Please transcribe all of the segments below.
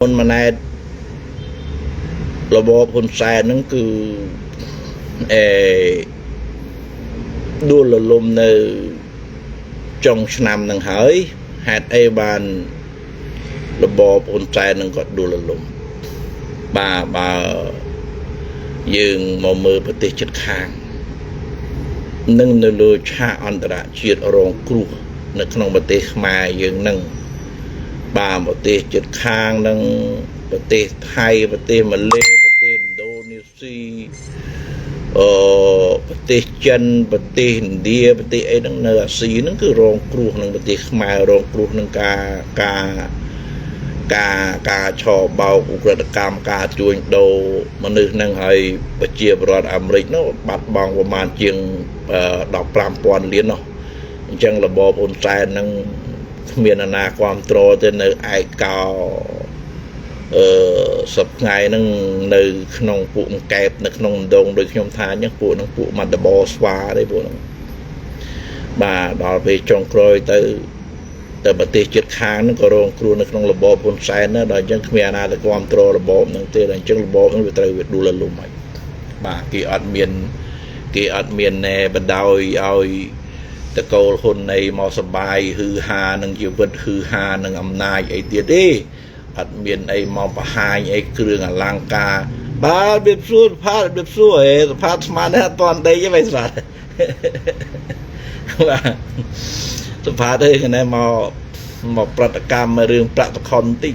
ហ៊ុនម៉ាណែតរបបហ៊ុនសែនហ្នឹងគឺអេដួលរលំនៅចុងឆ្នាំហ្នឹងហើយហេតុអីបានរបបហ៊ុនសែនហ្នឹងក៏ដួលរលំបាទបើយើងមកមើលប្រទេសជិតខាងនិងនៅលើឆាកអន្តរជាតិរងគ្រោះនៅក្នុងប្រទេសខ្មែរយើងនឹងបាទប្រទេសជិតខាងនឹងប្រទេសថៃប្រទេសម៉ាឡេប្រទេសឥណ្ឌូនេស៊ីអឺប្រទេសចិនប្រទេសឥណ្ឌាប្រទេសអីហ្នឹងនៅអាស៊ីហ្នឹងគឺរងគ្រោះនឹងប្រទេសខ្មែររងគ្រោះនឹងការការការការឆបោកឧក្រិដ្ឋកម្មការជួញដូរមនុស្សហ្នឹងហើយប្រជាពលរដ្ឋអាមេរិកនោះបាត់បង់ប្រមាណជាង15,000លាននោះអញ្ចឹងរបបហ៊ុនសែនហ្នឹងគ្មានអាណាគ្រប់គ្រងទេនៅឯកោអឺសប្ថ្ងៃហ្នឹងនៅក្នុងពួកកែបនៅក្នុងដងដូចខ្ញុំថាអញ្ចឹងពួកហ្នឹងពួកមត្តបស្វាទេពួកហ្នឹងបាទដល់ពេលចុងក្រោយទៅតែប្រទេសជិតខាងហ្នឹងក៏រងគ្រោះនៅក្នុងរបបហ៊ុនសែនដែរដល់អញ្ចឹងគ្មានអាណាទៅគ្រប់គ្រងរបបហ្នឹងទេដល់អញ្ចឹងរបបហ្នឹងវាត្រូវវាដួលរលំហើយបាទគេអត់មានគេអត់មានណែបដោយឲ្យតកូលហ៊ុននៃមកសបាយហឺហានឹងជីវិតហឺហានឹងអំណាចអីទៀតទេអត់មានអីមកបង្ហាញអីគ្រឿងអលង្ការបាទវាសួរផាតវាសួរហេសផាតស្មាននេះអត់តាន់ដេកទេមិនស្មានបាទសផាតទេគេមកមកប្រតិកម្មរឿងប្រាក់តខុនតិច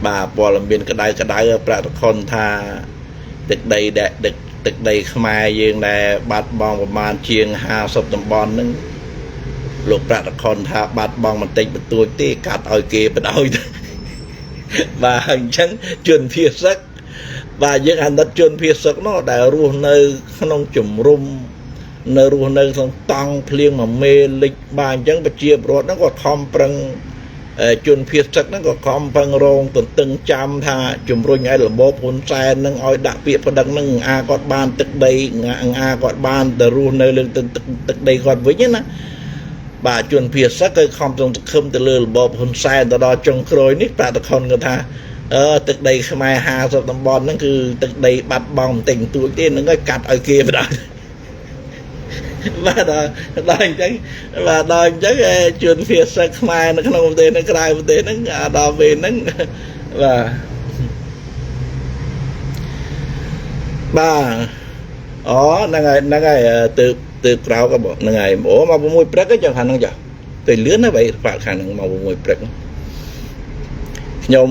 បាទព័ត៌មានក្តៅក្តៅប្រាក់តខុនថាទឹកដីដែលទឹកដីខ្មែរយើងដែលបាត់បង់ប្រមាណជាង50តំបន់ហ្នឹងលោកប្រាក់តខុនថាបាត់បង់បន្តិចបន្តួចទេកាត់ឲ្យគេបដ ாய் បាទអញ្ចឹងជនភៀសសឹកបាទយើងអាណិតជនភៀសសឹកនោះដែលរស់នៅក្នុងជំរំនៅរស់នៅក្នុងតង់ភ្លៀងមួយមេលិចបាទអញ្ចឹងប្រជាពលរដ្ឋហ្នឹងក៏ខំប្រឹងជនភៀសសឹកហ្នឹងក៏ខំប្រឹងរងទន្ទឹងចាំថាជំរុញឲ្យរបបហ៊ុនសែនហ្នឹងឲ្យដាក់ពាក្យប្តឹងហ្នឹងអាគាត់បានទឹកដីអាគាត់បានទៅរស់នៅលើទឹកដីគាត់វិញណាបាទជនភៀសសឹកគឺខំសង្ឃឹមទៅលើរបបហ៊ុនសែនទៅដល់ចុងក្រោយនេះប្រាក់តខុនគាត់ថាអឺទឹកដីខ្មែរ50តំបន់ហ្នឹងគឺទឹកដីបាត់បង់បន្តិចបន្តួចទេហ្នឹងឲ្យកាត់ឲ្យគេបណ្ដោយបាទដល់អញ្ចឹងបាទដល់អញ្ចឹងជនភៀសសឹកខ្មែរនៅក្នុងប្រទេសនៅក្រៅប្រទេសហ្នឹងដល់ពេលហ្នឹងបាទបាទអូហ្នឹងហើយហ្នឹងហើយទើបទើបក្រោកហ្នឹងហើយអូមក6ព្រឹកចឹងខាងហ្នឹងចាទៅលឿនណាស់បើបាក់ខាងហ្នឹងមក6ព្រឹកខ្ញុំ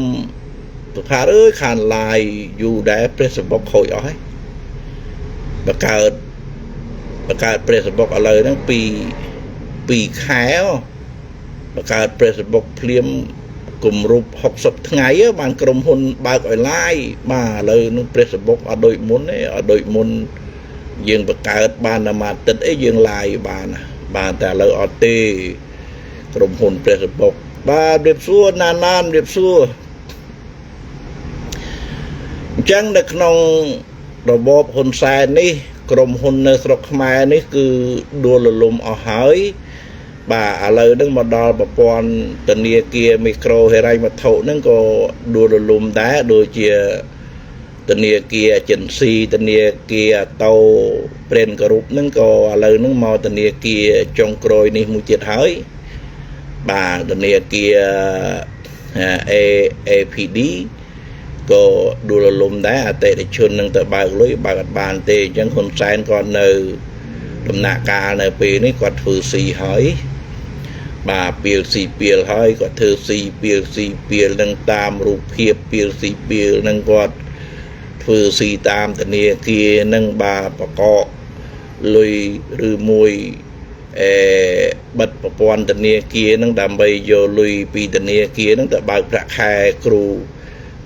សុផាតអើយខានឡាយយូរដែរព្រះសម្បុកខូចអស់ហើយបង្កើតបង្កើតព្រះសម្បុកឥឡូវហ្នឹងពី2ខែបង្កើតព្រះសម្បុកភ្លាមគម្រប់60ថ្ងៃបានក្រុមហ៊ុនបើកឲ្យឡាយបាទឥឡូវនឹងព្រះសម្បុកអត់ដូចមុនទេអត់ដូចមុនយើងបង្កើតបានតែមួយអាទិត្យអីយើងឡាយបានបាទតែឥឡូវអត់ទេក្រុមហ៊ុនព្រះសម្បុកបាទរៀបសួរណាណានរៀបសួរអញ្ចឹងនៅក្នុងរបបហ៊ុនសែននេះក្រុមហ៊ុននៅស្រុកខ្មែរនេះគឺដួលរលំអស់ហើយបាទឥឡូវហ្នឹងមកដល់ប្រព័ន្ធធនាគារមីក្រូហិរញ្ញវត្ថុហ្នឹងក៏ដួលរលំដែរដូចជាធនាគារចិនស៊ីធនាគារអាតូព្រេនគ្រប់ហ្នឹងក៏ឥឡូវហ្នឹងមកធនាគារចុងក្រោយនេះមួយទៀតហើយបាទធនាគារ A APD ក៏ដួលរលំដែរអតិថិជននឹងទៅបើកលុយបើកអត់បានទេអញ្ចឹងហ៊ុនសែនគាត់នៅដំណាក់កាលនៅពេលនេះគាត់ធ្វើស៊ីហើយបាទពីលស៊ីពីលហើយគាត់ធ្វើស៊ីពីលស៊ីពីលនឹងតាមរូបភាពពីលស៊ីពីលនឹងគាត់ធ្វើស៊ីតាមធនាគារនឹងបាទបកកលុយឬមួយអេបិទប្រព័ន្ធធនាគារនឹងដើម្បីយកលុយពីធនាគារនឹងទៅបើកប្រាក់ខែគ្រូ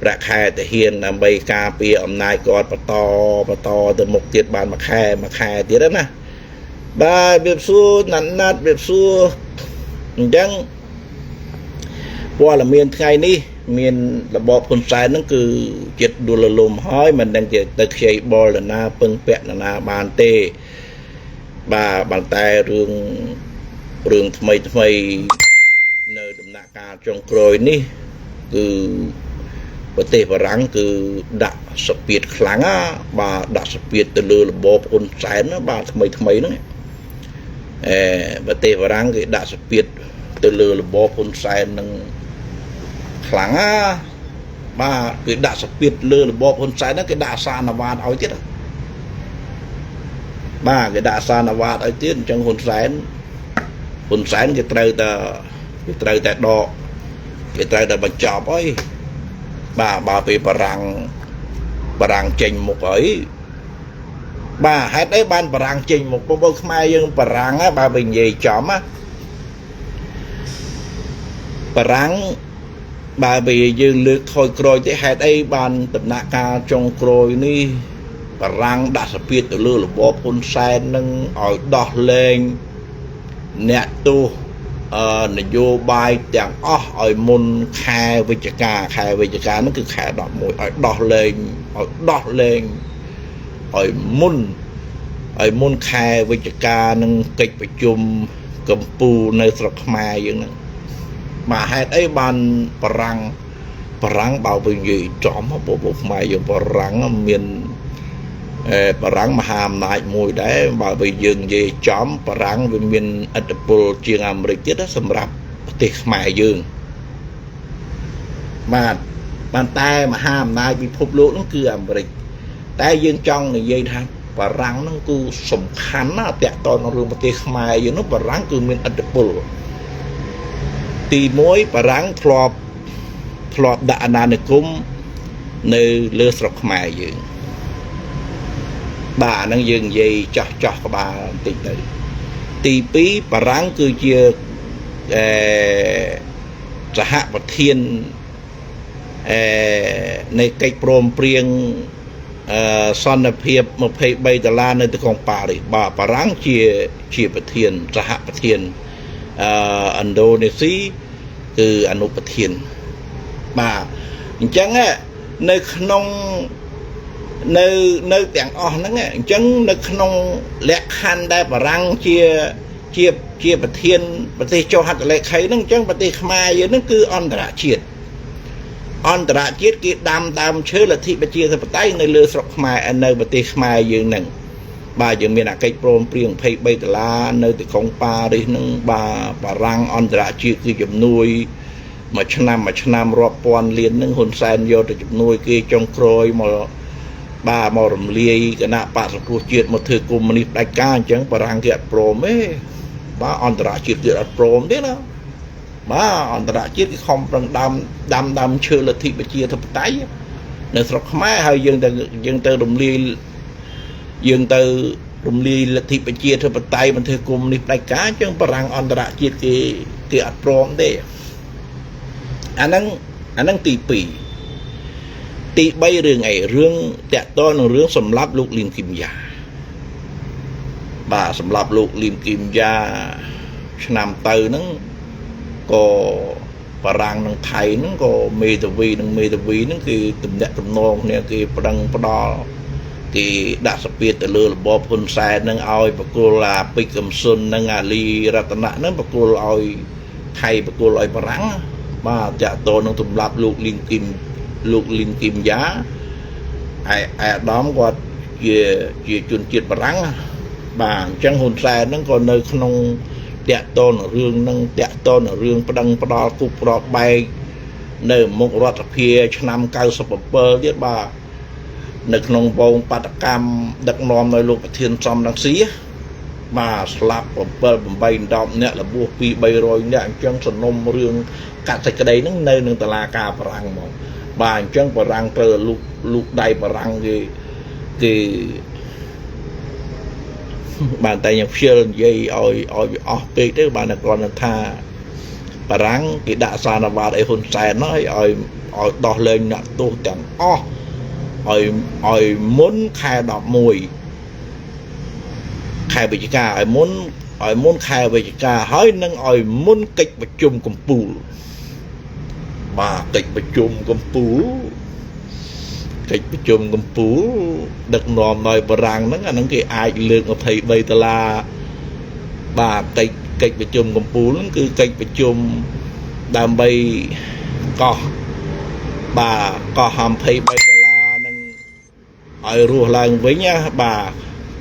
ប្រាក់ខែទាហានដើម្បីការពារអំណាចគាត់បន្តបន្តទៅមុខទៀតបានមួយខែមួយខែទៀតណាបាទវាសួរណាត់ណាត់វាសួរអញ្ចឹងព័ត៌មានថ្ងៃនេះមានរបបហ៊ុនសែនហ្នឹងគឺចិត្តដួលរលំហើយមិនដឹងជាទៅខ្ចីបលនណាពឹងពាក់នណាបានទេបាទប៉ុន្តែរឿងរឿងថ្មីថ្មីនៅដំណាក់កាលចុងក្រោយនេះ គឺប្រទេសបារាំងគឺដាក់សពាតខ្លាំងណាបាទដាក់សពាតទៅលើរបបហ៊ុនសែនណាបាទថ្មីថ្មីហ្នឹងអេប្រទេសបារាំងគេដាក់សពាតទៅលើរបបហ៊ុនសែននឹងខ្លាំងណាបាទគេដាក់សពាតលើរបបហ៊ុនសែនហ្នឹងគេដាក់អាសានវ៉ាតឲ្យទៀតបាទគេដាក់អាសានវ៉ាតឲ្យទៀតអញ្ចឹងហ៊ុនសែនគេត្រូវតែដកគេត្រូវតែបញ្ចប់ហើយបាទបើពេលបារាំងចេញមុខហើយបាទហេតុអីបានបារាំងចេញមុខបងប្អូនខ្មែរយើងបារាំងបើនិយាយចំណាបារាំងបើពេលយើងលើកថយក្រោយទេហេតុអីបានដំណាក់កាលចុងក្រោយនេះបារាំងដាក់សពាតទៅលើរបបហ៊ុនសែននឹងឲ្យដោះលែងអ្នកទោសនយោបាយទាំងអស់ឲ្យមុនខែវិច្ឆិកាខែវិច្ឆិកាហ្នឹងគឺខែ11ឲ្យដោះលែងឲ្យមុនខែវិច្ឆិកានឹងកិច្ចប្រជុំកម្ពុជានៅស្រុកខ្មែរយើងហ្នឹងបាទហេតុអីបានបារាំងបើវិញនិយាយចំបងប្អូនខ្មែរយើងបារាំងមានបារាំងមហាអំណាចមួយដែរបើវិញយើងនិយាយចំបារាំងវាមានឥទ្ធិពលជាងអាមេរិកទៀតសម្រាប់ប្រទេសខ្មែរយើងបាទបានតែមហាអំណាចពិភពលោកហ្នឹងគឺអាមេរិកតែយើងចង់និយាយថាបារាំងហ្នឹងគឺសំខាន់ណាស់តាក់ទងនឹងរឿងប្រទេសខ្មែរយើងនោះបារាំងគឺមានឥទ្ធិពលទី1បារាំងធ្លាប់ដាក់អាណានិគមនៅលើស្រុកខ្មែរយើងបាទអាហ្នឹងយើងនិយាយចោះក្បាលបន្តិចទៅទី2បារាំងគឺជាសហប្រធាននៃកិច្ចព្រមព្រៀងសន្តិភាព23ដុល្លារនៅទីក្រុងប៉ារីសបាទបារាំងជាប្រធានសហប្រធានឥណ្ឌូនេស៊ីគឺអនុប្រធានបាទអញ្ចឹងនៅក្នុងនៅទាំងអស់ហ្នឹងអញ្ចឹងនៅក្នុងលក្ខខណ្ឌដែលបារាំងជាប្រធានប្រទេសចុះហត្ថលេខីហ្នឹងអញ្ចឹងប្រទេសខ្មែរយើងហ្នឹងគឺអន្តរជាតិគេដាំដើមឈើលទ្ធិប្រជាធិបតេយ្យនៅលើស្រុកខ្មែរនៅប្រទេសខ្មែរយើងហ្នឹងបាទយើងមានអាកិច្ចព្រមព្រៀង23ដុល្លារនៅទីក្រុងប៉ារីសហ្នឹងបាទបារាំងអន្តរជាតិគឺជំនួយមួយឆ្នាំរាប់ពាន់លានហ្នឹងហ៊ុនសែនយកទៅជំនួយគេចុងក្រោយមកបាទមករំលាយគណៈបក្សសង្គ្រោះជាតិមកធ្វើកុម្មុយនីសផ្ដាច់ការអញ្ចឹងបារាំងគេអត់ព្រមទេបាទអន្តរជាតិគេអត់ព្រមទេណាបាទអន្តរជាតិគេខំប្រឹងដាំឈើលទ្ធិប្រជាធិបតេយ្យនៅស្រុកខ្មែរហើយយើងទៅរំលាយយើងទៅរំលាយលទ្ធិប្រជាធិបតេយ្យមិនធ្វើកុម្មុយនីសផ្ដាច់ការអញ្ចឹងបារាំងអន្តរជាតិគេអត់ព្រមទេអាហ្នឹងទី2ទី3រឿងអីរឿងតាក់ទងនឹងរឿងសម្លាប់លោកលីមគីមយ៉ាបាទសម្លាប់លោកលីមគីមយ៉ាឆ្នាំទៅហ្នឹងក៏បារាំងនិងថៃហ្នឹងក៏មេធាវីនិងមេធាវីហ្នឹងគឺទំនាក់ទំនងគ្នាគេប្តឹងផ្ដាល់គេដាក់សពាតទៅលើរបបហ៊ុនសែនហ្នឹងឲ្យបកគលអាពេជ្រកំសុននិងអាលីរតនៈហ្នឹងបកគលឲ្យថៃបកគលឲ្យបារាំងបាទតាក់ទងនឹងសម្លាប់លោកលីមគីមយ៉ាឯអាដាមគាត់ជាជនជាតិបារាំងបាទអញ្ចឹងហ៊ុនសែនហ្នឹងក៏នៅក្នុងតាក់ទងនឹងរឿងហ្នឹងតាក់ទងនឹងរឿងប្តឹងផ្ដាល់គប់ប្របែកនៅមុខរដ្ឋសភាឆ្នាំ97ទៀតបាទនៅក្នុងវងបាតកម្មដឹកនាំដោយលោកប្រធានសំរងស៊ីបាទស្លាប់7 8 10នាក់របួស2 300នាក់អញ្ចឹងសំណុំរឿងកាត់សេចក្តីហ្នឹងនៅនឹងតុលាការបារាំងហ្មងបាទអញ្ចឹងបារាំងត្រូវលូកដៃបារាំងគេបានតែខ្ញុំខ្ជិលនិយាយឲ្យវាអស់ពេកទៅបានតែគ្រាន់តែថាបារាំងគេដាក់សារនវត្តឲ្យហ៊ុនសែនហើយឲ្យដោះលែងអ្នកទោសទាំងអស់ឲ្យមុនខែ11ខែវិច្ឆិកាឲ្យមុនខែវិច្ឆិកាហើយនឹងឲ្យមុនកិច្ចប្រជុំកម្ពុជាបាទកិច្ចប្រជុំកម្ពុជាកិច្ចប្រជុំកម្ពុជាដឹកនាំដោយបារាំងហ្នឹងអាហ្នឹងគេអាចលើក23ដុល្លារបាទកិច្ចប្រជុំកម្ពុជាហ្នឹងគឺកិច្ចប្រជុំដើម្បីកោះ បាទកោះ23ដុល្លារនឹងឲ្យរស់ឡើងវិញណាបាទ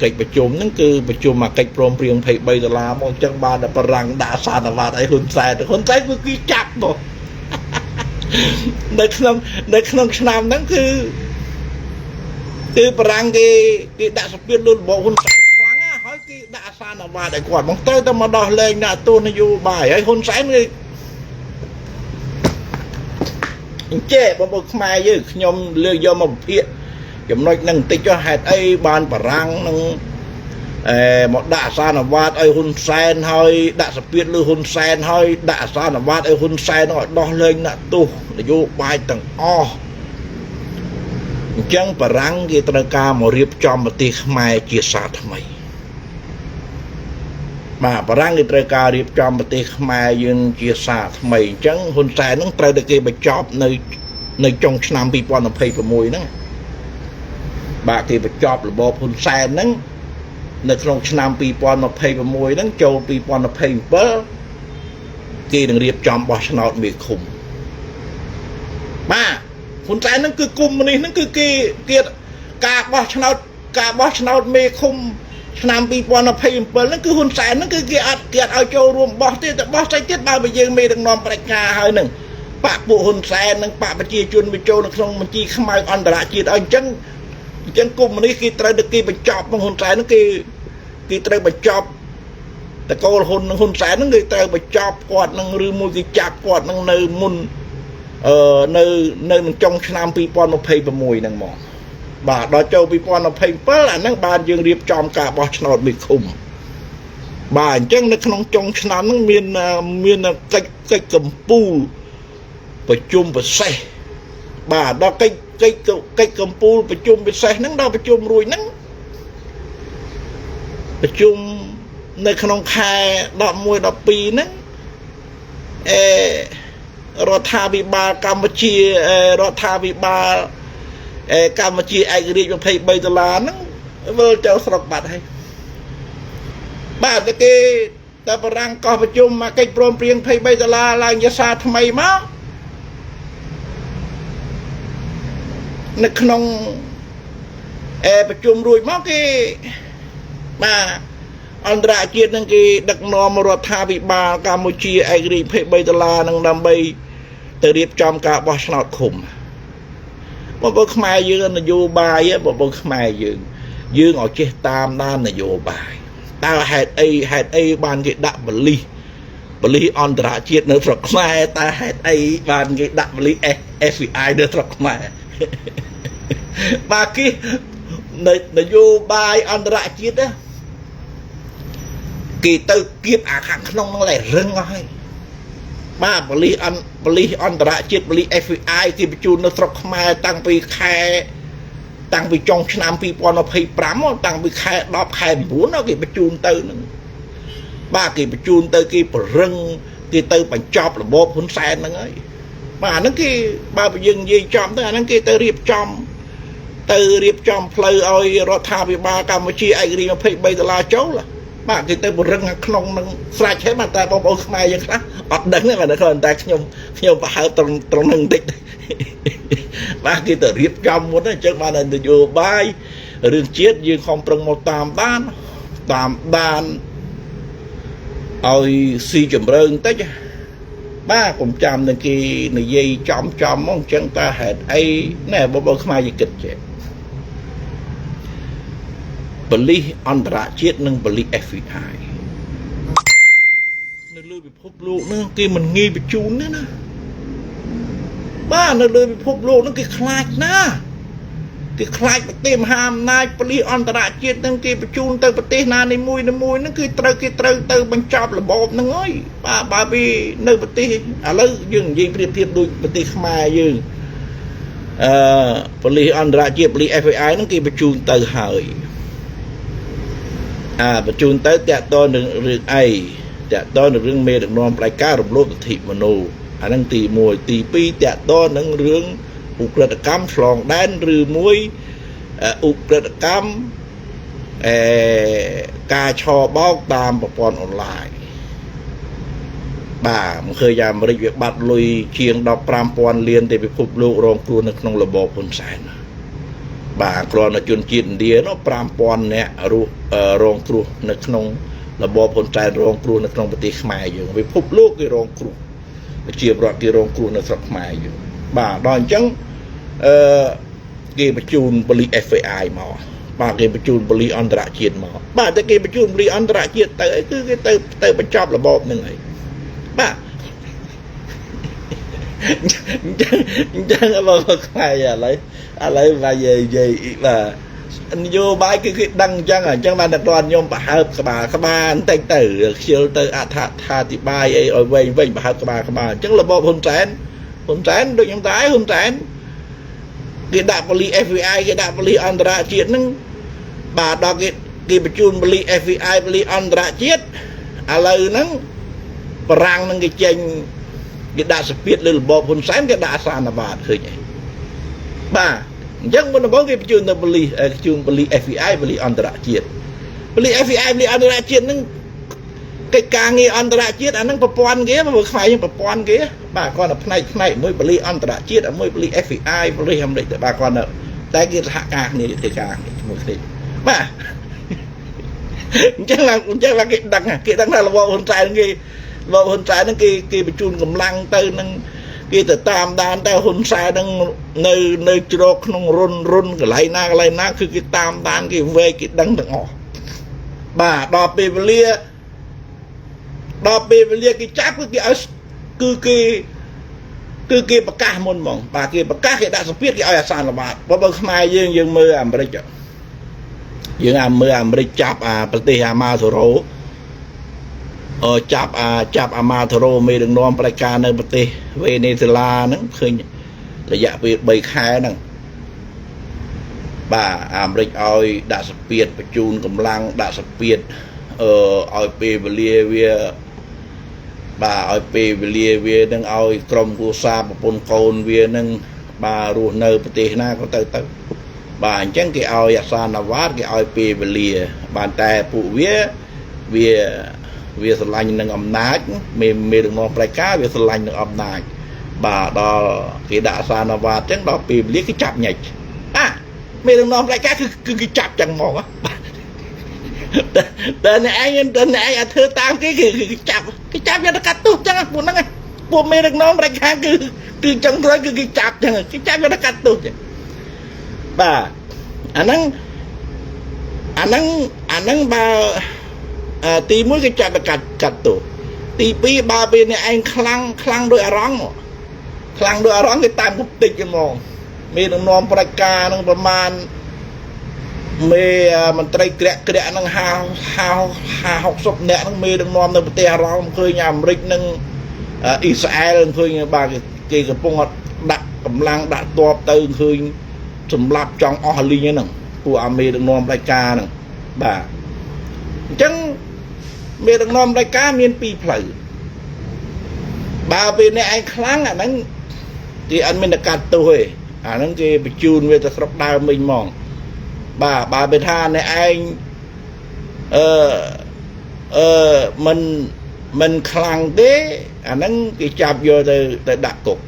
កិច្ចប្រជុំហ្នឹងគឺប្រជុំអាកិច្ចព្រមព្រៀង23ដុល្លារមកអញ្ចឹងបានតែបារាំងដាក់សារវត្តឲ្យហ៊ុនសែនហ៊ុនសែនគឺគេចាប់មកនៅក្នុងឆ្នាំហ្នឹងគឺបារាំងគេដាក់សម្ពាធលើរបបហ៊ុនសែនខ្លាំងណាស់ហើយគេដាក់អាសានវត្តឲ្យគាត់មកត្រូវតែមកដោះលែងអ្នកទោសនយោបាយហើយហ៊ុនសែនគេអញ្ចេះបងប្អូនខ្មែរយើងខ្ញុំលើកយកមកវិភាគចំណុចហ្នឹងបន្តិចចុះហេតុអីបានបារាំងនឹងអេមកដាក់អាសានវត្តឲ្យហ៊ុនសែនហើយដាក់សម្ពាធលើហ៊ុនសែនហើយដាក់អាសានវត្តឲ្យហ៊ុនសែនឲ្យដោះលែងអ្នកទោសនយោបាយទាំងអស់អញ្ចឹងបារាំងគេត្រូវការមករៀបចំប្រទេសខ្មែរជាសាថ្មីបាទបារាំងគេត្រូវការរៀបចំប្រទេសខ្មែរយើងជាសាថ្មីអញ្ចឹងហ៊ុនសែនហ្នឹងត្រូវតែគេបញ្ចប់នៅចុងឆ្នាំ2026ហ្នឹងបាទគេបញ្ចប់របបហ៊ុនសែនហ្នឹងនៅក្នុងឆ្នាំ2026ហ្នឹងចូល2027គេនឹងរៀបចំបោះឆ្នោតមេឃុំបាទហ៊ុនសែនហ្នឹងគឺគុំនេះហ្នឹងគឺគេគេការបោះឆ្នោតការបោះឆ្នោតមេឃុំឆ្នាំ2027ហ្នឹងគឺហ៊ុនសែនហ្នឹងគឺគេអត់ឲ្យចូលរួមបោះទេតែបោះស្អីទៀតបើយើងមេដឹកនាំប្រជាការហើយហ្នឹងបកពួកហ៊ុនសែននិងបកប្រជាជនវាចូលនៅក្នុងបញ្ជីខ្មៅអន្តរជាតិឲ្យអញ្ចឹងគុំនេះគេត្រូវតែគេបញ្ចប់មកហ៊ុនសែនហ្នឹងគេត្រូវបញ្ចប់តកូលហ៊ុននិងហ៊ុនសែនហ្នឹងគេត្រូវបញ្ចប់គាត់នឹងឬមួយគេចាប់គាត់នឹងនៅមុនអឺនៅនៅនឹងចុងឆ្នាំ2026ហ្នឹងមកបាទដល់ចូល2027អាហ្នឹងបានយើងរៀបចំការបោះឆ្នោតមេឃុំបាទអញ្ចឹងនៅក្នុងចុងឆ្នាំហ្នឹងមានកិច្ចកម្ពូលប្រជុំពិសេសបាទដល់កិច្ចកម្ពូលប្រជុំពិសេសហ្នឹងដល់ប្រជុំរួចហ្នឹងប្រជុំនៅក្នុងខែ11 12ហ្នឹងអេរដ្ឋាភិបាលកម្ពុជារដ្ឋាភិបាលអេកម្ពុជាឯករាជ្យ23ដុល្លារហ្នឹងវិលចូលស្រុកបាត់ហើយបាទតែគេតែបារាំងកោះប្រជុំមកកិច្ចព្រមព្រៀង23ដុល្លារឡើងជាសារថ្មីមកនៅក្នុងអេប្រជុំរួចមកគេបាទអន្តរជាតិនឹងគេដឹកនាំរដ្ឋាភិបាលកម្ពុជាឯករាជ្យ23ដុល្លារនឹងដើម្បីទៅរៀបចំការបោះឆ្នោតឃុំបងប្អូនខ្មែរយើងនយោបាយបងប្អូនខ្មែរយើងយើងឲ្យចេះតាមដាននយោបាយតើហេតុអីហេតុអីបានគេដាក់បលិសបលិសអន្តរជាតិនៅស្រុកខ្មែរតើហេតុអីបានគេដាក់បលិស FBI នៅស្រុកខ្មែរបាទគេនយោបាយអន្តរជាតិណាគេទៅគៀបអាខាងក្នុងហ្នឹងឡើយរឹងអស់ហើយបាទបលិសអន្តបលិសអន្តរជាតិបលិស FBI គេបញ្ជូននៅស្រុកខ្មែរតាំងពីខែតាំងពីចុងឆ្នាំ2025តាំងពីខែ10ខែ9គេបញ្ជូនទៅហ្នឹងបាទគេបញ្ជូនទៅគេប្រឹងគេទៅបញ្ចប់របបហ៊ុនសែនហ្នឹងហើយបាទអាហ្នឹងគេបើយើងនិយាយចំទៅអាហ្នឹងគេទៅរៀបចំទៅរៀបចំផ្លូវឲ្យរដ្ឋាភិបាលកម្ពុជាឯករាជ្យ23ដុល្លារចូលបាទគេទៅបរឹងខាងក្នុងនឹងស្រេចហើយបាទតែបងប្អូនខ្មែរយើងខ្លះអត់ដឹងទេបាទគ្រាន់តែខ្ញុំប្រហើបត្រង់ត្រង់នឹងបន្តិចបាទគេទៅរៀបចំមុនអញ្ចឹងបាននយោបាយរឿងជាតិយើងខំប្រឹងមកតាមដានតាមដានឲ្យស៊ីជម្រៅបន្តិចបាទកុំចាំនឹងគេនិយាយចំចំមកអញ្ចឹងតើហេតុអីណែបងប្អូនខ្មែរយើងគិតចេះបលិសអន្តរជាតិនិងបលិស FBI នៅលើពិភពលោកហ្នឹងគេមិនងាយបញ្ជូនទេណាបាទនៅលើពិភពលោកហ្នឹងគេខ្លាចណាស់គេខ្លាចប្រទេសមហាអំណាចប៉ូលីសអន្តរជាតិហ្នឹងគេបញ្ជូនទៅប្រទេសណានីមួយនីមួយហ្នឹងគឺត្រូវគេត្រូវទៅបញ្ចប់របបហ្នឹងហើយបាទបើពីនៅប្រទេសឥឡូវយើងនិយាយប្រៀបធៀបដូចប្រទេសខ្មែរយើងអឺប៉ូលីសអន្តរជាតិប៉ូលីស FBI ហ្នឹងគេបញ្ជូនទៅហើយអាបញ្ជូនទៅតាក់ទងនឹងរឿងអីតាក់ទងនឹងរឿងមេដឹកនាំផ្ដាច់ការរំលោភសិទ្ធិមនុស្សអាហ្នឹងទី1ទី2តាក់ទងនឹងរឿងឧក្រិដ្ឋកម្មឆ្លងដែនឬមួយឧក្រិដ្ឋកម្មអេការឆបោកតាមប្រព័ន្ធអនឡាញ បាទមិនឃើញអាមេរិកវាបាត់លុយជាង15,000លានទេពិភពលោករងគ្រោះនៅក្នុងរបបហ៊ុនសែនបាទគ្រាន់តែជនជាតិឥណ្ឌានោះ5000នាក់រស់រងគ្រោះនៅក្នុងរបបហ៊ុនសែនរងគ្រោះនៅក្នុងប្រទេសខ្មែរយើងពិភពលោកគេរងគ្រោះប្រជាពលរដ្ឋគេរងគ្រោះនៅស្រុកខ្មែរយើងបាទដល់អញ្ចឹងអឺគេបញ្ជូនប៉ូលីស FBI មកបាទគេបញ្ជូនប៉ូលីសអន្តរជាតិមកបាទតែគេបញ្ជូនប៉ូលីសអន្តរជាតិទៅអីគឺគេទៅបញ្ចប់របបហ្នឹងហើយបាទអញ្ចឹងអញ្ចឹងបងខ្មែរឥឡូវបាទនិយាយបាទនយោបាយគឺគេដឹងអញ្ចឹងអញ្ចឹងបានតែគាត់ខ្ញុំប្រហើបក្បាលក្បាលបន្តិចទៅខ្ជិលទៅអត្ថាធិប្បាយអីឲ្យវែងវិញប្រហើបក្បាលក្បាលអញ្ចឹងរបបហ៊ុនសែនហ៊ុនសែនដូចខ្ញុំតែហ៊ុនសែនគេដាក់ប៉ូលីស FBI គេដាក់ប៉ូលីសអន្តរជាតិហ្នឹងបាទដល់គេបញ្ជូនប៉ូលីស FBI ប៉ូលីសអន្តរជាតិឥឡូវហ្នឹងបារាំងហ្នឹងគេចេញគេដាក់សពាតលើរបបហ៊ុនសែនគេដាក់អាសានបាតឃើញអីបាទអញ្ចឹងមុនដំបូងគេបញ្ជូនទៅប៉ូលីសបញ្ជូនប៉ូលីស FBI ប៉ូលីសអន្តរជាតិប៉ូលីស FBI ប៉ូលីសអន្តរជាតិហ្នឹងកិច្ចការងារអន្តរជាតិអាហ្នឹងប្រព័ន្ធគេបើខ្មែរយើងប្រព័ន្ធគេបាទគាត់តែផ្នែកផ្នែកមួយប៉ូលីសអន្តរជាតិមួយប៉ូលីស FBI ប៉ូលីសអាមេរិកទៅបាទគាត់តែគេសហការគ្នាធ្វើការជាមួយគ្នាបាទអញ្ចឹងឡើងអញ្ចឹងឡើងគេដឹងគេដឹងថារបបហ៊ុនសែនគេរបបហ៊ុនសែនហ្នឹងគេគេបញ្ជូនកម្លាំងទៅនឹងគេទៅតាមដានតែហ៊ុនសែនហ្នឹងនៅជ្រកក្នុងរុនរុនកន្លែងណាកន្លែងណាគឺគេតាមដានគេវែកគេដឹងទាំងអស់បាទដល់ពេលវេលាដល់ពេលវេលាគេចាប់គឺគេឲ្យគឺគេគឺគេប្រកាសមុនហ្មងបាទគេប្រកាសគេដាក់សម្ពាធគេឲ្យអាសានបាតបើខ្មែរយើងយើងមើលអាមេរិកយើងអាមើលអាមេរិកចាប់អាប្រទេសអាម៉ាធូរ៉ូអឺចាប់អាចាប់អាម៉ាធូរ៉ូមេដឹកនាំប្រជាការនៅប្រទេសវេណេស៊ុយឡាហ្នឹងឃើញរយៈពេល3ខែហ្នឹងបាទអាមេរិកឲ្យដាក់សម្ពាធបញ្ជូនកម្លាំងដាក់សម្ពាធអឺឲ្យពេលវេលាវាបាទឲ្យពេលវេលាវានឹងឲ្យក្រុមគ្រួសារប្រពន្ធកូនវានឹងបាទរស់នៅប្រទេសណាក៏ទៅទៅបាទអញ្ចឹងគេឲ្យអាសានវ៉ាតគេឲ្យពេលវេលាបានតែពួកវាវាវាស្រឡាញ់នឹងអំណាចមេមេដឹកនាំប្រជាការវាស្រឡាញ់នឹងអំណាចបាទដល់គេដាក់អាសានវ៉ាតអញ្ចឹងដល់ពេលវេលាគេចាប់ញ៉ិចអាមេដឹកនាំប្រជាការគឺគឺគេចាប់ចឹងហ្មងតែអ្នកឯងតែអ្នកឯងអត់ធ្វើតាមគេគេចាប់គេចាប់យកទៅកាត់ទោសចឹងពួកហ្នឹងពួកមេដឹកនាំប្រជាការគឺគឺចឹងទៅគឺគេចាប់ចឹងគេចាប់យកទៅកាត់ទោសចឹងបាទអាហ្នឹងអាហ្នឹងអាហ្នឹងបើទី1គេចាប់ទៅកាត់កាត់ទោសទី2បើពេលអ្នកឯងខ្លាំងខ្លាំងដោយអារម្មណ៍ខ្លាំងដោយអារម្មណ៍គេតាមគប់តិចហ្មងមេដឹកនាំប្រជាការហ្នឹងប្រមាណមេមន្ត្រីក្រាក់ក្រាក់ហ្នឹង50 50 60នាក់ហ្នឹងមេដឹកនាំនៅប្រទេសអារ៉ង់ឃើញអាមេរិកនិងអ៊ីស្រាអែលឃើញបាទគេកំពុងដាក់កម្លាំងដាក់ទ័ពទៅឃើញសម្លាប់ចង់អស់លីងហ្នឹងពួកអាមេដឹកនាំផ្ដាច់ការហ្នឹងបាទអញ្ចឹងមេដឹកនាំផ្ដាច់ការមានពីរផ្លូវបើពេលអ្នកឯងខ្លាំងអាហ្នឹងគេអត់មានតែកាត់ទោសទេអាហ្នឹងគេបញ្ជូនវាទៅស្រុកដើមវិញហ្មងបាទបើពេលថាអ្នកឯងអឺអឺមិនមិនខ្លាំងទេអាហ្នឹងគេចាប់យកទៅទៅដាក់គុក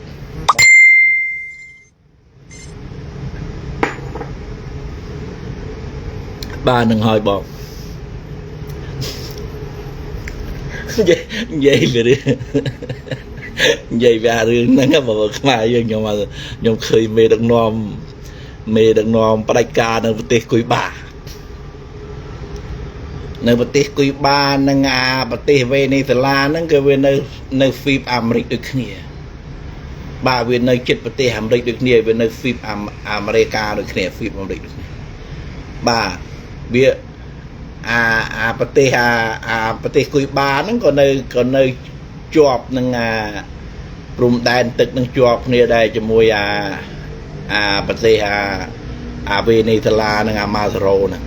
បាទនឹងហើយបងនិយាយនិយាយពីរឿងនិយាយពីរឿងហ្នឹងបើខ្មែរយើងខ្ញុំខ្ញុំឃើញមេដឹកនាំមេដឹកនាំផ្ដាច់ការនៅប្រទេសគុយបានៅប្រទេសគុយបានិងអាប្រទេសវេណេស៊ុយឡាហ្នឹងគឺវានៅនៅហ្វីបអាមេរិកដូចគ្នាបាទវានៅជិតប្រទេសអាមេរិកដូចគ្នាវានៅហ្វីបអាមេរិកាដូចគ្នាហ្វីបអាមេរិកដូចគ្នាបាទវាអាអាប្រទេសអាអាប្រទេសគុយបាហ្នឹងក៏នៅក៏នៅជាប់នឹងអាព្រំដែនទឹកនឹងជាប់គ្នាដែរជាមួយអាអាប្រទេសអាអាវេណេស៊ុយឡានិងអាម៉ាសេរ៉ូហ្នឹង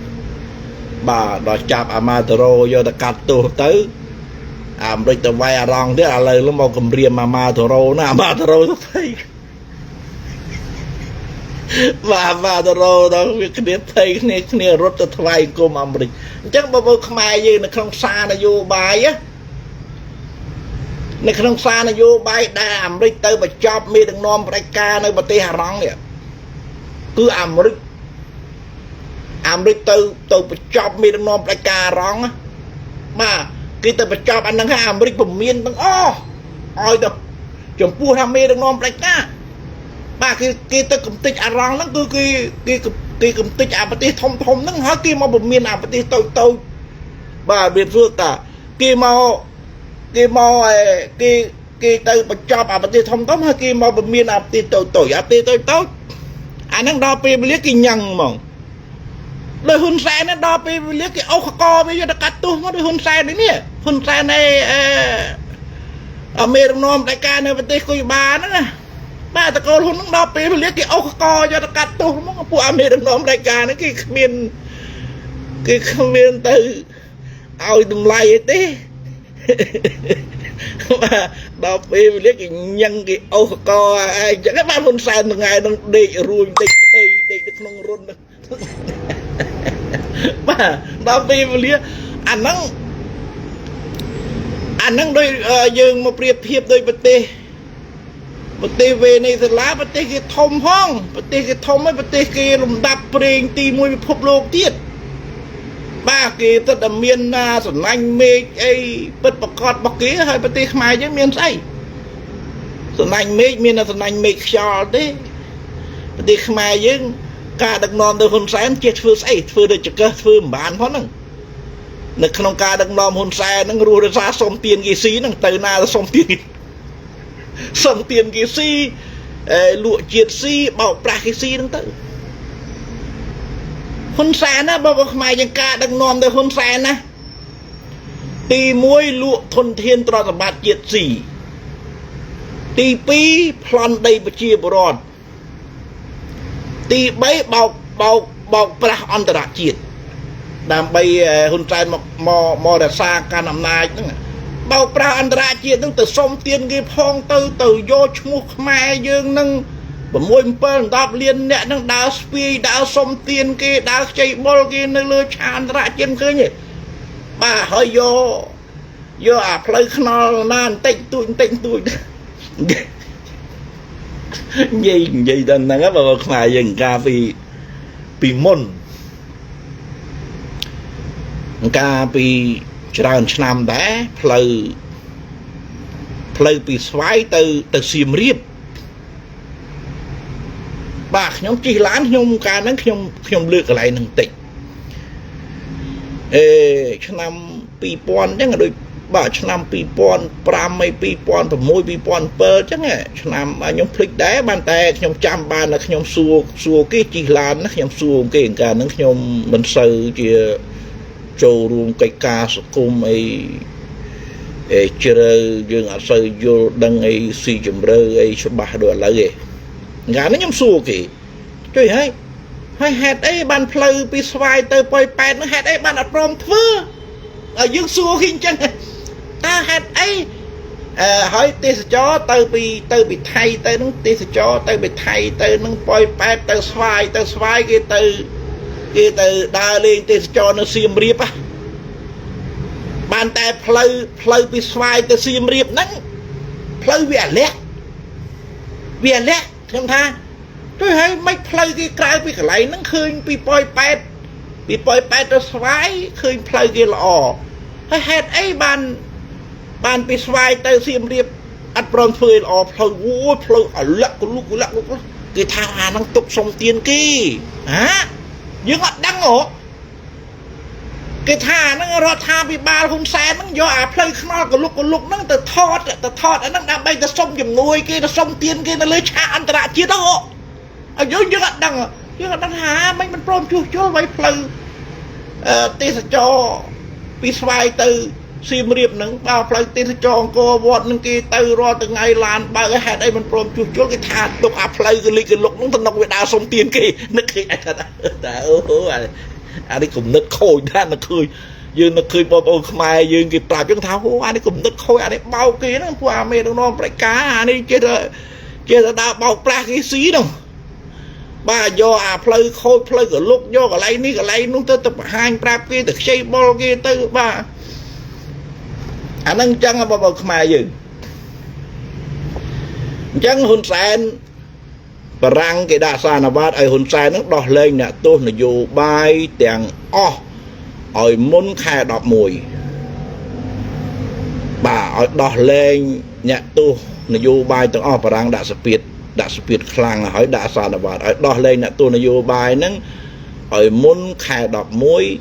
បាទដល់ចាប់អាម៉ាសេរ៉ូយកទៅកាត់ទោសទៅអាមេរិកទៅវាយអារ៉ង់ទៀតឥឡូវមកគម្រាមអាម៉ាសេរ៉ូណាអាម៉ាសេរ៉ូទៅភ័យបាទបាទរោដល់វាគ្នាភ័យគ្នាគ្នារត់ទៅថ្វាយគុំអាមេរិកអញ្ចឹងបើមើលខ្មែរយើងនៅក្នុងសារនយោបាយ នៅក្នុងសារនយោបាយដែលអាមេរិកទៅបញ្ចប់មេដឹកនាំផ្ដាច់ការនៅប្រទេសអារ៉ង់នេះគឺអាមេរិកទៅបញ្ចប់មេដឹកនាំផ្ដាច់ការអារ៉ង់បាទគេទៅបញ្ចប់អាហ្នឹងហើយអាមេរិកពមៀនទាំងអស់ឲ្យទៅចំពោះថាមេដឹកនាំផ្ដាច់ការបាទគេទៅកំទេចអារ៉ង់ហ្នឹងគឺគេកំទេចអាប្រទេសធំធំហ្នឹងហើយគេមកពមៀនអាប្រទេសតូចតូចបាទមានសួរតាគេមកគេមកគេគេទៅបញ្ចប់អាប្រទេសធំធំហើយគេមកពមៀនអាប្រទេសតូចតូចអាប្រទេសតូចតូចអាហ្នឹងដល់ពេលវេលាគេញ៉ាំងហ្មងដោយហ៊ុនសែនដល់ពេលវេលាគេអូសកវាយកទៅកាត់ទោសមកដោយហ៊ុនសែននេះហ៊ុនសែនឯអមេរនាំផ្ដាច់ការនៅប្រទេសគុយបាហ្នឹងណាបាទតកូលហ៊ុនហ្នឹងដល់ពេលវេលាគេអូសកយកទៅកាត់ទោសមកពួកអាមេរនាំផ្ដាច់ការហ្នឹងគេគ្មានទៅឲ្យតម្លៃអីទេបាទដល់ពេលវេលាគេញ៉ឹងគេអូសកឯងចឹងបាទហ៊ុនសែនថ្ងៃហ្នឹងដេករួញដេកថេដេកនៅក្នុងរុនបាទដល់ពេលវេលាអាហ្នឹងអាហ្នឹងដូចយើងមកប្រៀបធៀបដោយប្រទេសវេណេស៊ុយឡាប្រទេសគេធំផងប្រទេសគេធំហើយប្រទេសគេលំដាប់ប្រេងទី1ពិភពលោកទៀតបាទគេទៅតែមានណាសំណាញ់មេឃអីពិតប្រកបរបស់គេហើយប្រទេសខ្មែរយើងមានស្អីសំណាញ់មេឃមានតែសំណាញ់មេឃខ្យល់ទេប្រទេសខ្មែរយើងការដឹកនាំដោយហ៊ុនសែនចេះធ្វើស្អីធ្វើដូចចកឹះធ្វើមិនបានផងហ្នឹងនៅក្នុងការដឹកនាំហ៊ុនសែនហ្នឹងរស់រសាសុំទៀនគេស៊ីហ្នឹងទៅណាទៅសុំទៀនសុំទៀនគេស៊ីលក់ជាតិស៊ីបោកប្រាស់គេស៊ីហ្នឹងទៅហ៊ុនសែនណាបងប្អូនខ្មែរយើងការដឹកនាំដោយហ៊ុនសែនណាទី1លក់ធនធានទ្រព្យសម្បត្តិជាតិស៊ីទី2ប្លន់ដីប្រជាពលរដ្ឋទី3បោកប្រាស់អន្តរជាតិដើម្បីហ៊ុនសែនមកមកមករក្សាកាន់អំណាចហ្នឹងបោកប្រាស់អន្តរជាតិហ្នឹងទៅសុំទានគេផងទៅយកឈ្មោះខ្មែរយើងហ្នឹង6 7 10លានអ្នកហ្នឹងដើរស្ពាយដើរសុំទានគេដើរខ្ចីបុលគេនៅលើឆាកអន្តរជាតិឃើញទេបាទហើយយកអាផ្លូវថ្នល់ណាបន្តិចតួចបន្តិចតួចនិយាយដល់ហ្នឹងបើខ្មែរយើងកាលពីមុនកាលពីច្រើនឆ្នាំដែរផ្លូវពីស្វាយទៅសៀមរាបបាទខ្ញុំជិះឡានខ្ញុំកាលហ្នឹងខ្ញុំលើកកន្លែងហ្នឹងតិចអេឆ្នាំ2000អញ្ចឹងដូចបាទឆ្នាំ2005ហើយ2006 2007អញ្ចឹងឆ្នាំខ្ញុំភ្លេចដែរបានតែខ្ញុំចាំបានថាខ្ញុំសួរគេជិះឡានណាខ្ញុំសួរគេកាលហ្នឹងខ្ញុំមិនសូវជាចូលរួមកិច្ចការសង្គមអីអេជ្រៅយើងអត់សូវយល់ដឹងអីស៊ីជម្រៅអីច្បាស់ដូចឥឡូវទេកាលហ្នឹងខ្ញុំសួរគេជួយហើយហើយហេតុអីបានផ្លូវពីស្វាយទៅប៉ោយប៉ែតហ្នឹងហេតុអីបានអត់ព្រមធ្វើឲ្យយើងសួរគេអញ្ចឹងតើហេតុអីអឺហើយទេសចរទៅពីថៃទៅនឹងទេសចរទៅពីថៃទៅនឹងប៉ោយប៉ែតទៅស្វាយទៅស្វាយគេទៅដើរលេងទេសចរនៅសៀមរាបបានតែផ្លូវពីស្វាយទៅសៀមរាបហ្នឹងផ្លូវវាអាលាក់វាអាលាក់ខ្ញុំថាជួយហើយមិនផ្លូវគេក្រៅពីកន្លែងហ្នឹងឃើញពីប៉ោយប៉ែតពីប៉ោយប៉ែតទៅស្វាយឃើញផ្លូវគេល្អហើយហេតុអីបានពីស្វាយទៅសៀមរាបអត់ព្រមធ្វើឲ្យល្អផ្លូវអូយផ្លូវអាលាក់កលុកលាក់គេថាអាហ្នឹងទុកសុំទៀនគេហាយើងអត់ដឹងហ៎គេថាហ្នឹងរដ្ឋាភិបាលហ៊ុនសែនហ្នឹងយកអាផ្លូវថ្នល់កលុកកលុកហ្នឹងទៅថតអាហ្នឹងដើម្បីទៅសុំជំនួយគេទៅសុំទានគេនៅលើឆាកអន្តរជាតិហ៎ឲ្យយើងអត់ដឹងយើងអត់ដឹងថាមិនព្រមជួសជុលໄວផ្លូវអឺទេសចរពីស្វាយទៅសៀមរាបហ្នឹងបើផ្លូវទេសចរអង្គរវត្តហ្នឹងគេទៅរាល់ថ្ងៃឡានបើកហេតុអីមិនព្រមជួសជុលគេថាទុកអាផ្លូវកលិកលុកហ្នឹងតំណុកវាដើរសុំទានគេនឹកឃើញអីថាតែអូអានេះគំនិតខូចណាស់នឹកឃើញយើងនឹកឃើញបងប្អូនខ្មែរយើងគេប្រាប់យើងថាអូអានេះគំនិតខូចអានេះបោកគេហ្នឹងពួកអាមេដឹកនាំប្រជាការអានេះចេះតែដើរបោកប្រាស់គេស៊ីហ្នឹងបាទយកអាផ្លូវខូចផ្លូវកលុកយកកន្លែងនេះកន្លែងនោះទៅបង្ហាញប្រាប់គេទៅខ្ចីបុលគេទៅបាទអាហ្នឹងចឹងបងប្អូនខ្មែរយើង អញ្ចឹងហ៊ុនសែនបារាំងគេដាក់សារនបាតឲ្យហ៊ុនសែននឹងដោះលែងអ្នកទោសនយោបាយទាំងអស់ឲ្យមុនខែ11បាទឲ្យដោះលែងអ្នកទោសនយោបាយទាំងអស់បារាំងដាក់សពាតដាក់សពាតខ្លាំងហើយដាក់សារនបាតឲ្យដោះលែងអ្នកទោសនយោបាយហ្នឹងឲ្យមុនខែ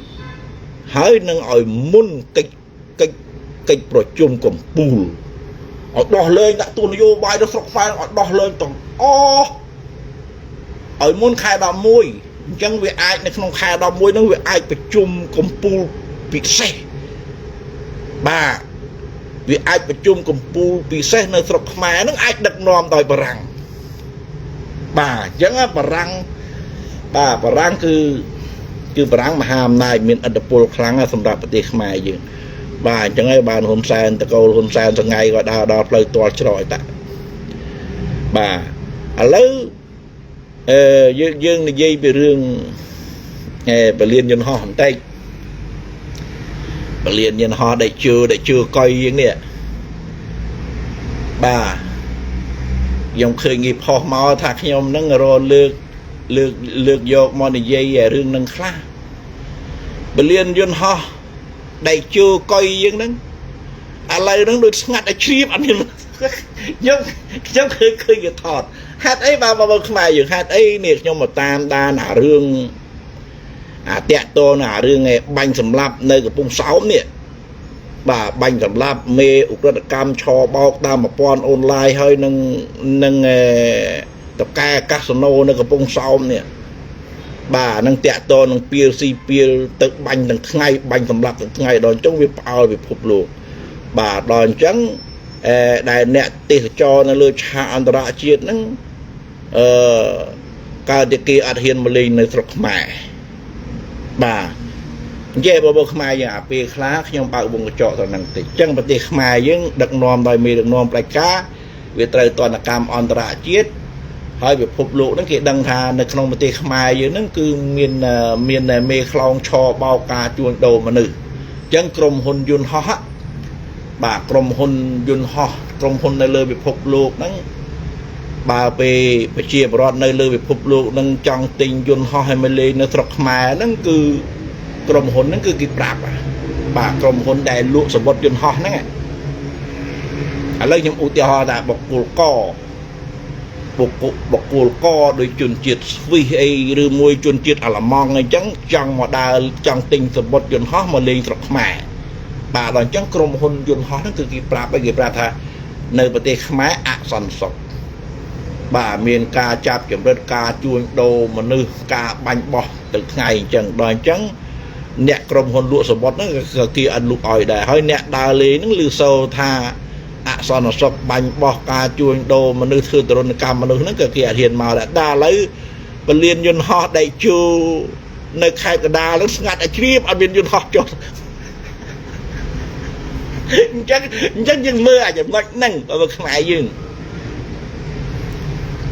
11ហើយនឹងឲ្យមុនកិច្ចកិច្ចកិច្ចប្រជុំកម្ពុជាឲ្យដោះលែងដាក់ទោសនយោបាយដល់ស្រុកខ្មែរឲ្យដោះលែងទាំងអស់ឲ្យមុនខែ11អញ្ចឹងវាអាចនៅក្នុងខែ11ហ្នឹងវាអាចប្រជុំកម្ពុជាពិសេសបាទវាអាចប្រជុំកម្ពុជាពិសេសនៅស្រុកខ្មែរហ្នឹងអាចដឹកនាំដោយបារាំងបាទអញ្ចឹងបារាំងបាទបារាំងគឺបារាំងមហាអំណាចមានឥទ្ធិពលខ្លាំងសម្រាប់ប្រទេសខ្មែរយើងបាទអញ្ចឹងហើយបានហ៊ុនសែនតកូលហ៊ុនសែនថ្ងៃក៏ដើរដល់ផ្លូវទាល់ច្រកតាបាទឥឡូវយើងនិយាយពីរឿងពលានយន្តហោះបន្តិចពលានយន្តហោះដែលជឿកុយយើងនេះបាទខ្ញុំឃើញគេផុសមកថាខ្ញុំនឹងរលើកលើកលើកយកមកនិយាយរឿងនឹងខ្លះពលានយន្តហោះដែលជឿកុយយើងហ្នឹងឥឡូវហ្នឹងដូចស្ងាត់ឲ្យជ្រាបអត់មានខ្ញុំឃើញគេថតហេតុអីបាទបងខ្មែរយើងហេតុអីនេះខ្ញុំមកតាមដានអារឿងអាតាក់តនអារឿងឯបាញ់សម្លាប់នៅកំពង់សោមនេះបាទបាញ់សម្លាប់មេឧក្រិដ្ឋកម្មឆបោកតាមប្រព័ន្ធអនឡាញហើយនឹងតកែកាស៊ីណូនៅកំពង់សោមនេះបាទនឹងតាក់តននឹងពៀលស៊ីពៀលទៅបាញ់ទាំងថ្ងៃបាញ់សម្លាប់ទាំងថ្ងៃដល់អញ្ចឹងវាផ្អើលពិភពលោកបាទដល់អញ្ចឹងដែលអ្នកទេសចរនៅលើឆាកអន្តរជាតិហ្នឹងកើតតែគេអត់ហ៊ានមកលេងនៅស្រុកខ្មែរបាទនិយាយបើខ្មែរយើងអាពេលខ្លះខ្ញុំបើកវងកញ្ចក់ទៅនឹងតិចអញ្ចឹងប្រទេសខ្មែរយើងដឹកនាំដោយមេដឹកនាំផ្ដាច់ការវាត្រូវទណ្ឌកម្មអន្តរជាតិហើយពិភពលោកហ្នឹងគេដឹងថានៅក្នុងប្រទេសខ្មែរយើងហ្នឹងគឺមានមេខ្លោងឆបោកការជួញដូរមនុស្សអញ្ចឹងក្រុមហ៊ុនយន្តហោះបាទក្រុមហ៊ុនយន្តហោះក្រុមហ៊ុននៅលើពិភពលោកហ្នឹងបើពេលប្រជាពលរដ្ឋនៅលើពិភពលោកនឹងចង់ទិញយន្តហោះឲ្យមកលេងនៅស្រុកខ្មែរហ្នឹងគឺក្រុមហ៊ុនហ្នឹងគឺគេប្រាប់បាទក្រុមហ៊ុនដែលលក់សម្បត្តិយន្តហោះហ្នឹងឥឡូវខ្ញុំឧទាហរណ៍ថាបុគ្គលកបុគ្គលកដោយជនជាតិស្វីសអីឬមួយជនជាតិអាល្លឺម៉ង់អីចឹងចង់មកដើរចង់ទិញសម្បត្តិយន្តហោះមកលេងស្រុកខ្មែរបាទដល់អញ្ចឹងក្រុមហ៊ុនយន្តហោះហ្នឹងគឺគេប្រាប់ឲ្យគេប្រាប់ថានៅប្រទេសខ្មែរអសន្តិសុខបាទមានការចាប់ចម្រិតការជួញដូរមនុស្សការបាញ់បោះទៅថ្ងៃអញ្ចឹងដល់អញ្ចឹងអ្នកក្រុមហ៊ុនលក់សម្បត្តិហ្នឹងក៏គេអត់លក់ឲ្យដែរហើយអ្នកដើរលេងហ្នឹងឮសូរថាអសន្តិសុខបាញ់បោះការជួញដូរមនុស្សធ្វើទរណកម្មមនុស្សហ្នឹងក៏គេអត់ហ៊ានមកដែរដល់ឥឡូវពលានយន្តហោះដែលជួនៅខេត្តកណ្ដាលហ្នឹងស្ងាត់ឲ្យជ្រាបអត់មានយន្តហោះចុះអញ្ចឹងយើងមើលអាចំណុចហ្នឹងបើខ្មែរយើង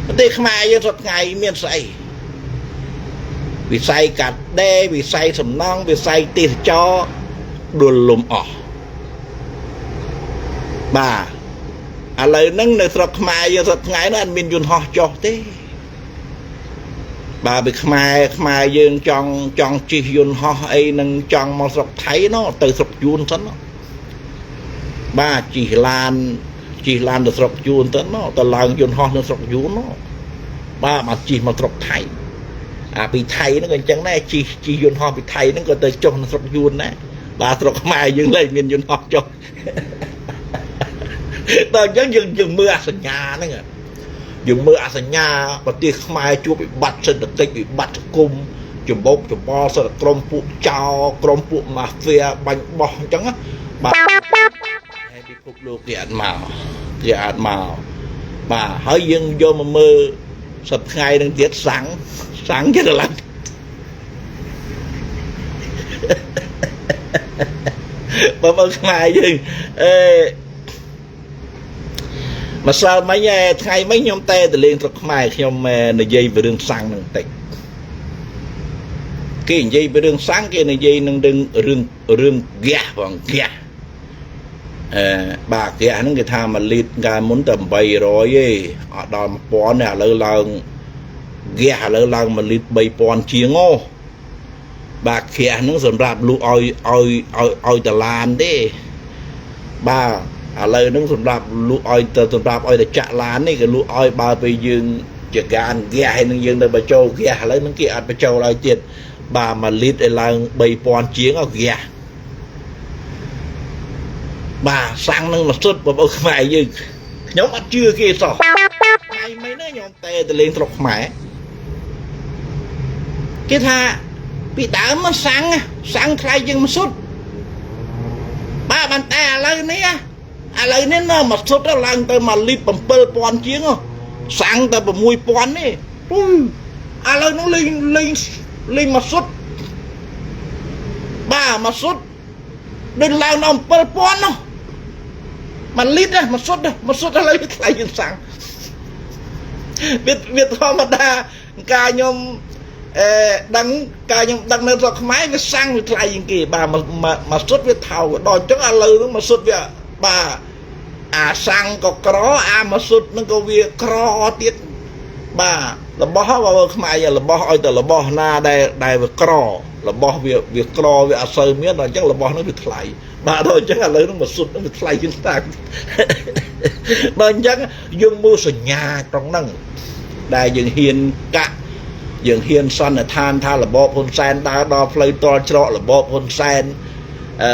ប្រទេសខ្មែរយើងសប្តាហ៍ថ្ងៃមានស្អីវិស័យកាត់ដេរវិស័យសំណង់វិស័យទេសចរដួលលំអស់បាទឥឡូវហ្នឹងនៅស្រុកខ្មែរយើងសប្តាហ៍ថ្ងៃហ្នឹងអត់មានយន្តហោះចុះទេបាទពីខ្មែរយើងចង់ជិះយន្តហោះអីនឹងចង់មកស្រុកថៃណោះទៅស្រុកយួនសិនបាទជិះឡានទៅស្រុកយួនទៅណោះទៅឡើងយន្តហោះនៅស្រុកយួនណោះបាទមកជិះមកស្រុកថៃអាពីថៃហ្នឹងក៏អញ្ចឹងដែរជិះយន្តហោះពីថៃហ្នឹងក៏ទៅចុះនៅស្រុកយួនដែរបាទស្រុកខ្មែរយើងលែងមានយន្តហោះចុះដល់អញ្ចឹងយើងមើលអាសញ្ញាហ្នឹងយើងមើលអាសញ្ញាប្រទេសខ្មែរជួបវិបត្តិសេដ្ឋកិច្ចវិបត្តិសង្គមចម្បោកចម្បល់សិទ្ធិក្រុមពួកចោរក្រុមពួកម៉ាហ្វៀបាញ់បោះអញ្ចឹងបាទហើយពិភពលោកគេអត់មកបាទហើយយើងយកមកមើលសប្តាហ៍ថ្ងៃនឹងទៀតសាំងគេទៅឡើងបើមើលខ្មែរយើងម្សិលមិញថ្ងៃមិញខ្ញុំតែទៅលេងស្រុកខ្មែរខ្ញុំនិយាយពីរឿងសាំងនឹងតិចគេនិយាយពីរឿងសាំងគេនិយាយនឹងរឿងហ្គាសផងហ្គាស អឺបាទហ្គាសហ្នឹងគេថា1លីត្រកាលមុនតែ800ទេអត់ដល់1000ទេឥឡូវឡើងហ្គាសឥឡូវឡើង1លីត្រ3000ជាងអូបាទហ្គាសហ្នឹងសម្រាប់លក់ឲ្យឲ្យឲ្យឲ្យតឡានទេបាទឥឡូវហ្នឹងសម្រាប់លក់ឲ្យទៅសម្រាប់ឲ្យតែចាក់ឡាននេះគេលក់ឲ្យបើពេលយើងជាកានហ្គាសហើយនឹងយើងទៅបញ្ចូលហ្គាសឥឡូវហ្នឹងគេអត់បញ្ចូលឲ្យទៀតបាទ1លីត្រឲ្យឡើង3000ជាងអហ្គាសបាទសាំងនឹងមកសុទ្ធបងប្អូនខ្មែរយើងខ្ញុំអត់ជឿគេសោះថ្ងៃមិញណាខ្ញុំតែទៅលេងស្រុកខ្មែរគេថាពីដើមមកសាំងសាំងថ្លៃជាងមកសុទ្ធបាទបានតែឥឡូវនេះឥឡូវនេះនៅមកសុទ្ធឡើងទៅ1លីត្រ7000ជាងសាំងតែ6000ទេពុយឥឡូវនោះលេងលេងលេងមកសុទ្ធបាទមកសុទ្ធដូចឡើងដល់7000នោះ1លីត្រមកសុទ្ធមកសុទ្ធឥឡូវថ្លៃជាងសាំងវាវាធម្មតាការខ្ញុំអឺដឹងការខ្ញុំដឹងនៅស្រុកខ្មែរវាសាំងវាថ្លៃជាងគេបាទមកសុទ្ធវាថោកដល់អញ្ចឹងឥឡូវហ្នឹងមកសុទ្ធវាបាទអាសាំងក៏ក្រអាមកសុទ្ធហ្នឹងក៏វាក្រទៀតបាទរបស់បើខ្មែររបស់ឲ្យតែរបស់ណាដែលដែលវាក្ររបស់វាវាក្រវាអត់សូវមានដល់អញ្ចឹងរបស់ហ្នឹងវាថ្លៃបាទដល់អញ្ចឹងឥឡូវហ្នឹងមកសុទ្ធហ្នឹងវាថ្លៃជាងតាដល់អញ្ចឹងយើងមើលសញ្ញាត្រង់ហ្នឹងដែលយើងហ៊ានកាក់យើងហ៊ានសន្និដ្ឋានថារបបហ៊ុនសែនដើរដល់ផ្លូវតល់ច្រករបបហ៊ុនសែនអឺ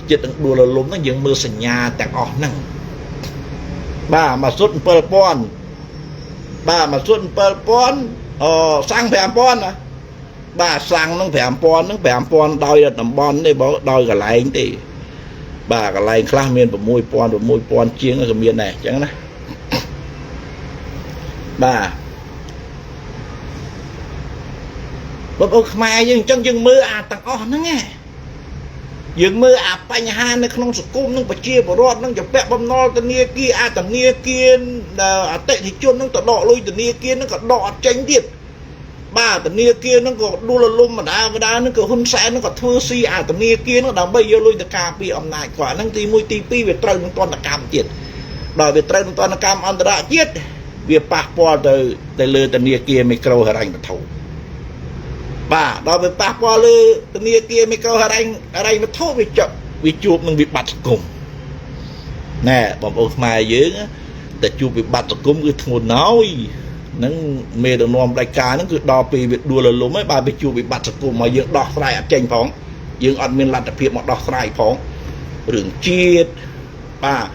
ចិត្តនឹងដួលរលំហ្នឹងយើងមើលសញ្ញាទាំងអស់ហ្នឹងបាទមកសុទ្ធ7000បាទមកសុទ្ធ7000អូសាំង5000ណាបាទសាំងហ្នឹង5000ហ្នឹង5000ដោយតំបន់ទេបងដោយកន្លែងទេបាទកន្លែងខ្លះមាន6000 6000ជាងក៏មានដែរអញ្ចឹងណាបាទបងប្អូនខ្មែរយើងអញ្ចឹងយើងមើលអាទាំងអស់ហ្នឹងណាយើងមើលអាបញ្ហានៅក្នុងសង្គមនឹងប្រជាពលរដ្ឋនឹងជំពាក់បំណុលធនាគារអាធនាគារអតិថិជននឹងទៅដកលុយធនាគារនឹងក៏ដកអត់ចេញទៀតបាទធនាគារនឹងក៏ដួលរលំបណ្ដាបណ្ដានឹងក៏ហ៊ុនសែននឹងក៏ធ្វើស៊ីអាធនាគារនឹងដើម្បីយកលុយទៅការពារអំណាចគាត់ហ្នឹងទី1ទី2វាត្រូវនឹងទណ្ឌកម្មទៀតដល់វាត្រូវនឹងទណ្ឌកម្មអន្តរជាតិវាប៉ះពាល់ទៅទៅលើធនាគារមីក្រូហិរញ្ញវត្ថុបាទដល់វាប៉ះពាល់លើធនាគារមីក្រូហិរញ្ញហិរញ្ញវត្ថុវាចុះវាជួបនឹងវិបត្តិសង្គមណែបងប្អូនខ្មែរយើងតែជួបវិបត្តិសង្គមគឺធ្ងន់ហើយហ្នឹងមេដឹកនាំផ្ដាច់ការហ្នឹងគឺដល់ពេលវាដួលរលំហើយបាទវាជួបវិបត្តិសង្គមមកយើងដោះស្រាយអត់ចេញផងយើងអត់មានលទ្ធភាពមកដោះស្រាយផងរឿងជាតិបាទ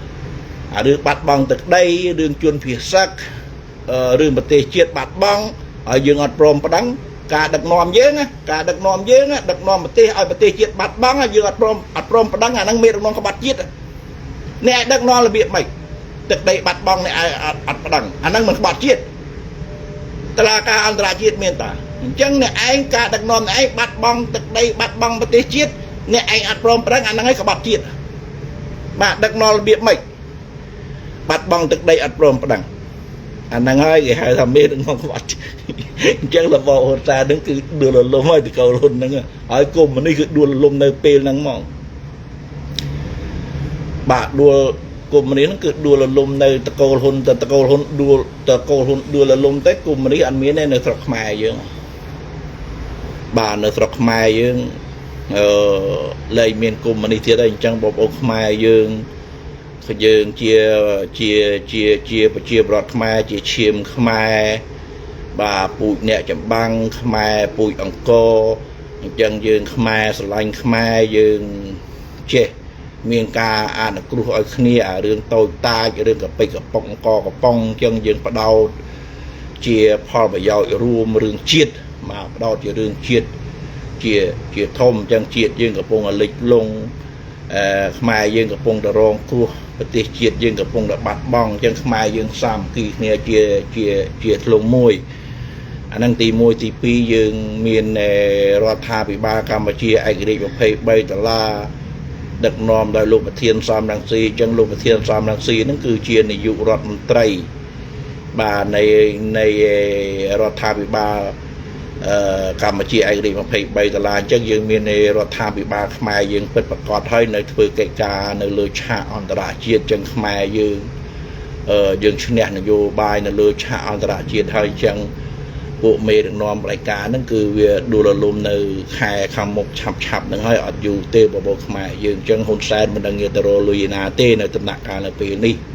អារឿងបាត់បង់ទឹកដីរឿងជនភៀសសឹករឿងប្រទេសជាតិបាត់បង់ហើយយើងអត់ព្រមប្តឹងការដឹកនាំយើងការដឹកនាំយើងដឹកនាំប្រទេសឲ្យប្រទេសជាតិបាត់បង់ហើយយើងអត់ព្រមអត់ព្រមប្តឹងអាហ្នឹងមេដឹកនាំក្បត់ជាតិអ្នកឲ្យដឹកនាំរបៀបម៉េចទឹកដីបាត់បង់អ្នកឲ្យអត់ប្តឹងអាហ្នឹងមិនក្បត់ជាតិតឡាការអន្តរជាតិមានតាអញ្ចឹងអ្នកឯងការដឹកនាំអ្នកឯងបាត់បង់ទឹកដីបាត់បង់ប្រទេសជាតិអ្នកឯងអត់ព្រមប្តឹងអាហ្នឹងឯងក្បត់ជាតិបាទដឹកនាំរបៀបម៉េចបាត់បង់ទឹកដីអត់ព្រមប្តឹងអាហ្នឹងហើយគេហៅថាមេដឹកនាំក្បត់អញ្ចឹងរបបហ៊ុនសែនហ្នឹងគឺដួលរលំហើយតកូលហ៊ុនហ្នឹងហើយកុម្មុយនីសគឺដួលរលំនៅពេលហ្នឹងហ្មងបាទដួលកុម្មុយនីសហ្នឹងគឺដួលរលំនៅតកូលហ៊ុនទៅតកូលហ៊ុនដួលតកូលហ៊ុនដួលរលំទៅកុម្មុយនីសអត់មានទេនៅស្រុកខ្មែរយើងបាទនៅស្រុកខ្មែរយើងអឺលែងមានកុម្មុយនីសទៀតហើយអញ្ចឹងបងប្អូនខ្មែរយើងយើងជាជាជាជាប្រជាប្រដ្ឋខ្មែរជាឈាមខ្មែរបាទពូជអ្នកចម្បាំងខ្មែរពូជអង្គរអញ្ចឹងយើងខ្មែរស្រឡាញ់ខ្មែរយើងចេះមានការអនុគ្រោះឲ្យគ្នាអារឿងតូចតាចរឿងកពិចកប៉ុងកកប៉ុងអញ្ចឹងយើងបដោតជាផលប្រយោជន៍រួមរឿងជាតិមកបដោតជារឿងជាតិជាជាធំអញ្ចឹងជាតិយើងកំពុងតែលិចលង់អឺខ្មែរយើងកំពុងតែរងគ្រោះប្រទេសជាតិយើងកំពុងតែបាត់បង់អញ្ចឹងខ្មែរយើងសាមគ្គីគ្នាជាជាជាធ្លុងមួយអាហ្នឹងទី1ទី2យើងមានរដ្ឋាភិបាលកម្ពុជាឯករាជ្យ23ដុល្លារដឹកនាំដោយលោកប្រធានសំរងស៊ីអញ្ចឹងលោកប្រធានសំរងស៊ីហ្នឹងគឺជានាយករដ្ឋមន្ត្រីបាទនៃនៃរដ្ឋាភិបាល កម្ពុជាឯករាជ្យ23ដុល្លារអញ្ចឹងយើងមានរដ្ឋាភិបាលខ្មែរយើងពិតប្រាកដហើយនៅធ្វើកិច្ចការនៅលើឆាកអន្តរជាតិអញ្ចឹងខ្មែរយើងយើងឈ្នះនយោបាយនៅលើឆាកអន្តរជាតិហើយអញ្ចឹងពួកមេដឹកនាំផ្ដាច់ការហ្នឹងគឺវាដួលរលំនៅខែខាងមុខឆាប់ឆាប់ហ្នឹងហើយអត់យូរទេបបោខ្មែរយើងអញ្ចឹងហ៊ុនសែនមិនដឹងទៅរលុយណាទេនៅដំណាក់កាលនៅពេលនេះ។